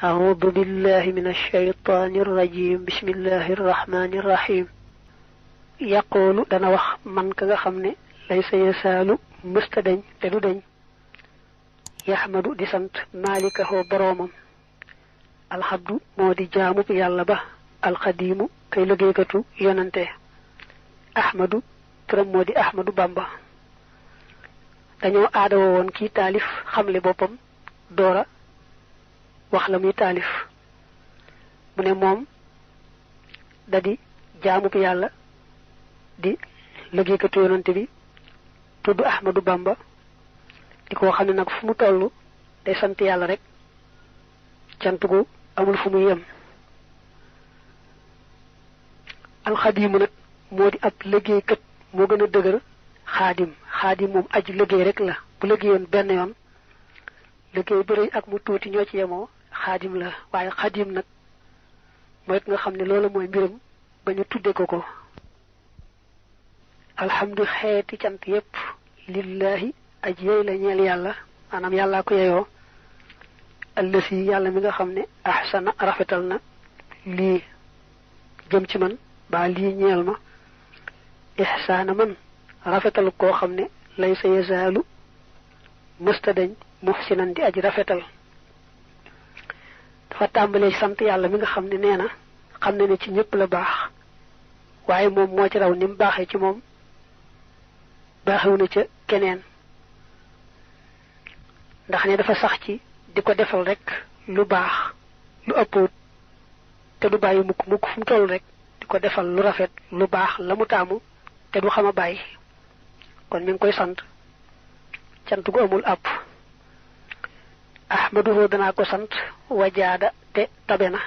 أعوذ بالله من الشيطان الرجيم بسم الله الرحمن الرحيم يقول دنا wax man ka nga xamne laysa yasalu mustadañ te du dañ yahmadu di sant malikahu boromam alhabdu modi jaamu yalla ba alqadimu kay liggéeykatu yonante ahmadu turam modi ahmadu bamba dañoo aadawo won ki talif xamle bopam dora wax la muy talif mu ne mom dadi jaamu yalla di liggéeykatu yonante bi tuddu ahmadu bamba diko xamne nak fu mu tollu day sant yalla rek cantugo amul fu mu yem al khadim nak modi ab liggéeykat mo gëna dëgër khadim mom aji liggéey rek la bu liggéeyon ben yoon liggéey bëri ak mu tuuti ñoo ci yemo khadim la waye khadim nak moy nga xamne loolu moy mbirum bañu tuddé ko alhamdu xeeti cant yépp lillahi ajiyey la ñeel yàlla maanaam yàlla ko yeyoo allasi yàlla mi nga xam ne ahsana rafetal na lii jëm ci man ba lii ñeel ma ihsaana man rafetal koo xam ne laysa yazaalu mustadañ muhsinan di aji rafetal dafa tàmbalee sant yàlla mi nga xam ne nee na xam ne ci ñëpp la baax waaye moom moo ci raw ni mu baaxee ci moom baaxewu na ca keneen ndax ne dafa sax ci di ko defal rek lu baax lu ëppoot te du bàyyi mukk fu mu toll rek di ko defal lu rafet lu baax la mu taamu te du xama bàyyi kon mi ngi koy sant cant gu amul àpp ahmaduhu danaa ko sant wajaada te tabena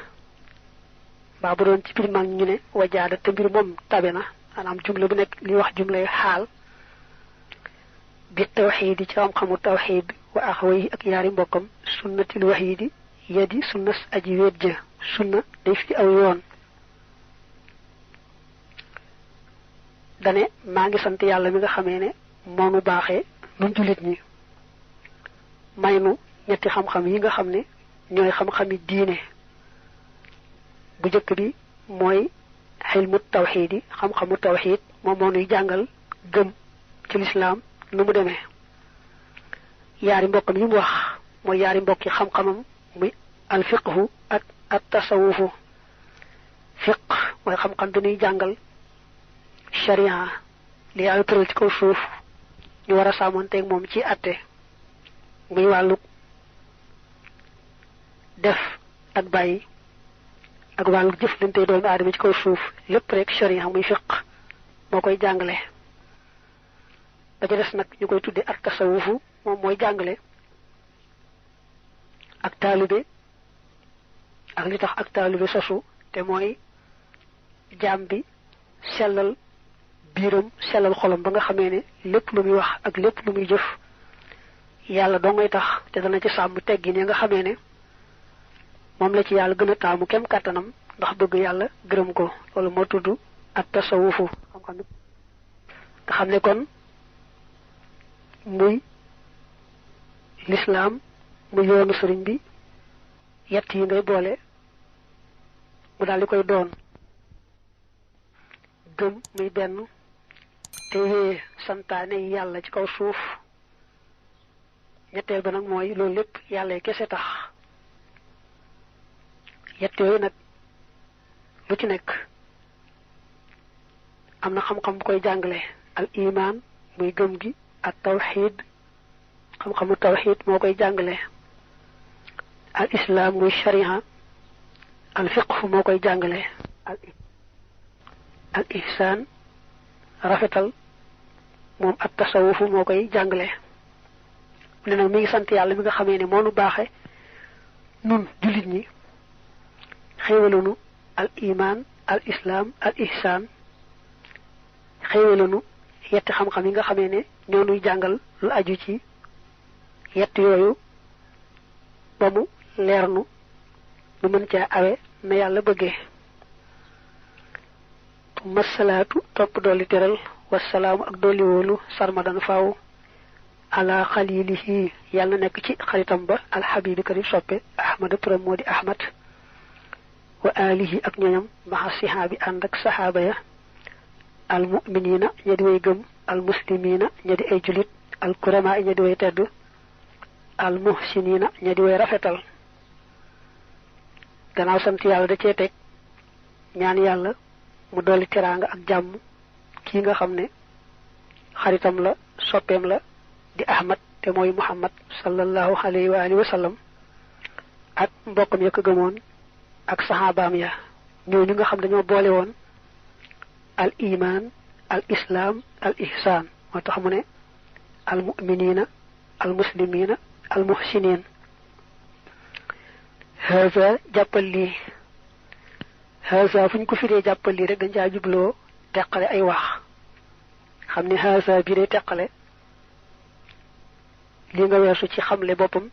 baa bu doon ci bir mag ñu ne wajaada te mbir moom tabena maanaam jumla bu nekk li wax jumlay xaal bi tawhid ci am xamu tawhid wa akhawayhi ak yaari mbokam sunnatil wahidi yadi sunnas aji wedja sunna day fi aw yoon dane maa ngi sant yàlla mi nga xamee ne moonu baaxee nun julit ñi may nu ñetti xam-xam yi nga xam ne ñooy xam-xami diine bu jëkk bi mooy xilmu tawhid xam-xamu tawhid moom moo nuy jàngal gëm ci l'islam nu mu demee yaari mbokkam yi mu wax mooy yaari mbokki xam-xamam muy al fiqhu ak at tasawufu fiqh mooy xam-xam bi ñuy jàngal sharia li yàlla tëral ci kaw suuf ñu war a sàmmonteeg moom ci atte muy wàllu def ak bàyyi ak wàllu jëflante doomu aadama ci kaw suuf lépp rek sharia muy fiqh moo koy jàngale ba ca des nag ñu koy tudde ak tasawufu moom mooy jàngale ak taalibe ak li tax ak taalibe sosu te mooy jaam bi sellal biiram sellal xolam ba nga xamee ne lépp lu muy wax ak lépp lu muy jëf yàlla doo ngay tax te dana ci sàmm teggin ya nga xamee ne moom la ci yàlla gën a taamu kem kàttanam ndax bëgg yàlla gërëm ko loolu moo tudd ak tasawufu xam-xam nga xam ne kon muy l'islam mu yoonu sëriñ bi yett yi ngay boole mu daal di koy doon gëm muy benn te wee santaane yàlla ci kaw suuf ñetteel ba nag mooy loolu lépp yàlla kese tax yett yooyu nag lu ci nekk am na xam-xam bu koy jàngale al iman muy gëm gi ak tawhid xam-xamu tawhid moo koy jàngale al islam muy sharia al fiqh moo koy jàngale al ihsan rafetal moom at tasawuf moo koy jàngale ne nag mi ngi sant yàlla mi nga xamee ne moo nu baaxe nun jullit ñi xéewalunu al iman al islam al ihsan xéewalunu yetti xam-xam yi nga xamee ne ñoo nuy jàngal lu aju ci yett yooyu ba mu leernu nu mën caa awe na yàlla bëggee masalaatu topp dolli teral wasalaamu ak dolli wóolu sarmadan faaw ala xalilihi yàlla nekk ci xaritam ba alxabibi kadi soppe ahmada turam moo di ahmad wa alihi ak ñoñam maxa sihaabi ànd ak saxaaba ya al muminina ña di way gëm al muslimina ña di ay julit al kurama ña di way tedd al muhsinina ña di way rafetal gannaaw sant yàlla da cee teg ñaan yàlla mu dolli teraanga ak jàmm kii nga xam ne xaritam la soppeem la di ahmad te mooy muhammad sallallahu alayhi wa alihi wa sallam ak mbokkam ya ko gëmoon ak saxaabaam ya ñooñu nga xam dañoo boole woon al iman al islam al ihsan moo tax mu ne al muminina al muslimina al muhsinin haza jàppal lii haza fu ñu ko firee jàppal lii rek dañ caa jubloo teqale ay wax xam ne haza bi day teqale li nga weesu ci xamle boppam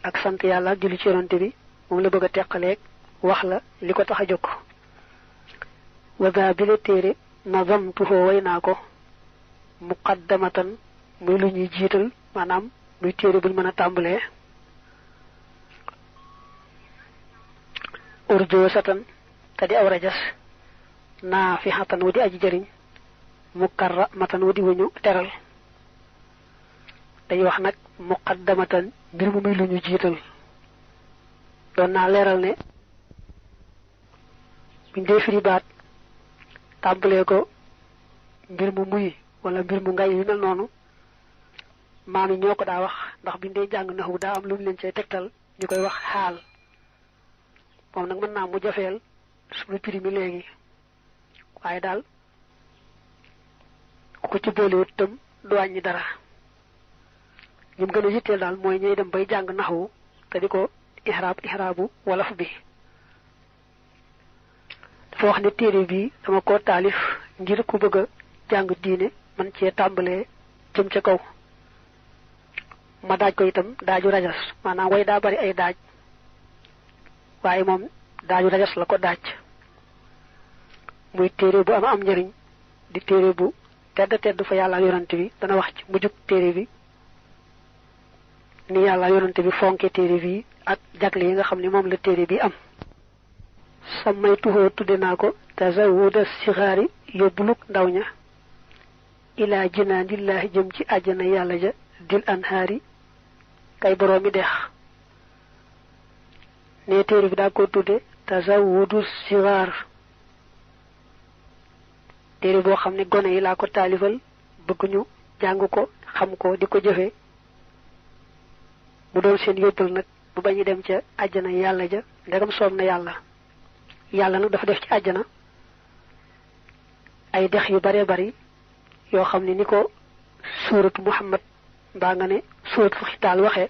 ak sant yàlla ak julli ci yonante bi moom la bëgg a teqaleeg wax la li ko tax a jóg wada bi la téere nazamtuhoo way naa ko muqaddamatan muy lu ñuy jiital maanaam muy téere buñ mën a tàmbalee urjo satan te di aw rajas naa fi xatan wu di aji jëriñ mukarra matan wu di wuñu teral dañuy wax nag muqaddamatan mbir mu muy lu ñu jiital doon naa leeral ne buñ dee firi baat tàmbalee ko mbir mu muy wala mbir mu ngay yu mel noonu maam yi ñoo ko daa wax ndax biñ dee jàng naxu daa am lu mu leen cay tegtal ñu koy wax xaal moom nag mën naa mu jafeel suñu firi mi léegi waaye daal ku ko ci boolewut itam du wàññi dara ñim gën a yitteel daal mooy ñuy dem bay jàng naxu te di ko ihraabu wolof bi dafa wax ne téere bi dama ko taalif ngir ku bëgg a jàng diine man cee tàmbalee jëm ca kaw ma daaj ko itam daaju rajas maanaam way daa bari ay daaj waaye moom daaju rajas la ko daaj muy téere bu am njëriñ di téere bu tedd fa yàlla yonante bi dana wax ci mujjug téere bi ni yàlla yonante bi fonke téere bi ak jagle yi nga xam ne moom la téere bi am sammaytuhoo tudde naa ko tazawuda sixaari yóbbuluk ndaw ña ilaa jinaanillaahi jëm ci àjjana yàlla ja dil anhaari kay boroomi dex ne téere bi daa ko tudde tazawudu sixaar téere boo xam ne gone yi laa ko taalifal bëgg ñu jàng ko xam ko di ko jëfe mu doon seen yóbbal nag bu bañu dem ca àjjana yàlla ja ndegam soob na yàlla nag dafa def ci àjjana ay dex yu bare bari yoo xam ne ni ko suuratu muhammad mbaa nga ne suuratu xitaal waxee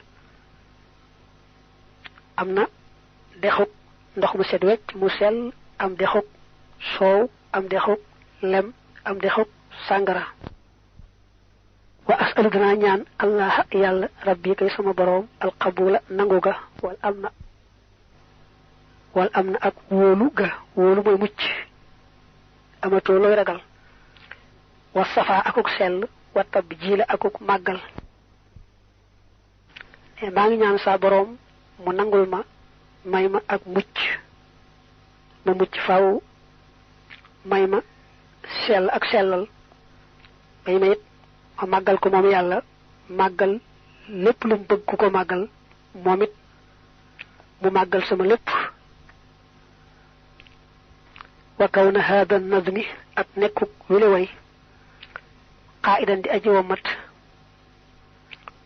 am na dexuk ndox mu set wecc mu sell am dexuk soow am dexuk lem am dexuk sàngara wa asalu danaa ñaan allah yàlla rabbi kay sama boroom alqabula nangu ga wal am na ak wóolu ga wóolu mooy mucc amatoo looy ragal wa safa akuk sell wa tab jiila akuk màggal maa ngi ñaan saa boroom mu nangul ma may ma ak mucc ma mucc faw may ma sell ak sellal may ma it ma màggal ko moom yàlla màggal lépp lu mu bëgg ku ko màggal moom it mu màggal sama lépp wa kaw na hada nazmi ak nekkuk wile way qaidan di aji womat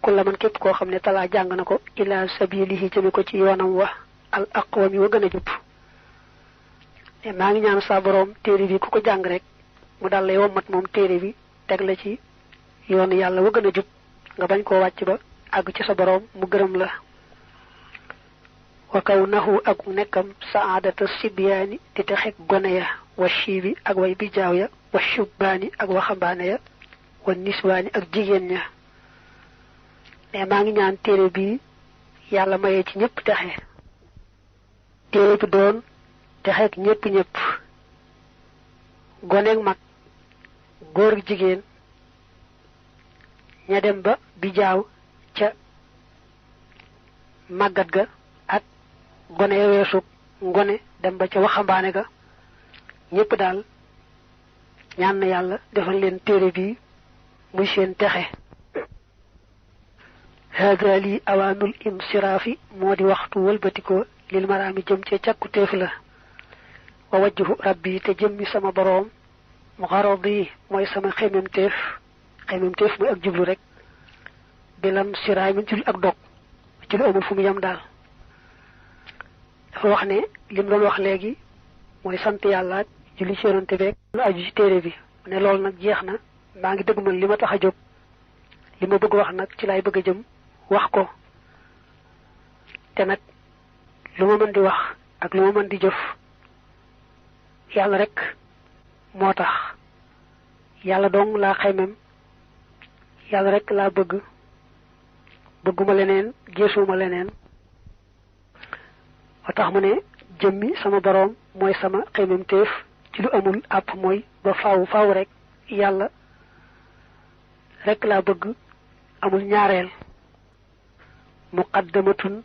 kulla man képp koo xam ne talaa jàng na ko ila sabilihi jëme ko ci yoonam wa al aqwami wa gën a jub maa ngi ñaan sa boroom téere bi ku ko jàng rek mu dal lay womat moom téere bi teg la ci yoonu yàlla wa gën a jub nga bañ koo wàcc ba àgg ci sa boroom mu gërëm la wa kaw nahu ak nekkam saadata sibyaani di texeg gone ya wa shiibi ak way bijaaw ya wa shubbaani ak waxambaane ya wa niswaani ak jigéen ña mais maa ngi ñaan téere bi yàlla mayee ci ñëpp texe téere bi doon texeg ñëpp goneeg mag góor ak jigéen ña dem ba bi jaaw ca màggat ga ak gone weesu ngone dem ba ca waxambaane ga ñépp daal ñaan na yàlla defal leen téere bi muy seen texe hada li awaanul insiraafi moo di waxtu wëlbatikoo lil maraami jëm ca càkkutéef la wa wajhu rabbi te jëmmi sama boroom mu xaradi mooy sama xememteef muy ak jublu rek bilan siraay min ci lu ak dog ci lu amul fu mu yam daal dafa wax ne lim doon wax léegi mooy sant yàlla ak julli ci yonante bi rek lu aju ci téere bi ne loolu nag jeex na maa ngi dëgg man li ma tax a jóg li ma bëgg wax nag ci laay bëgg a jëm wax ko te nag lu ma mën di wax ak lu ma mën di jëf yàlla rek moo tax yàlla dong laa xaymem yàlla rek laa bëgguma leneen geesuma leneen moo tax mu ne jëmmi sama boroom mooy sama xaymemteef ci lu amul àpp mooy ba faaw rek yàlla rek laa bëgg amul ñaareel muqaddamatun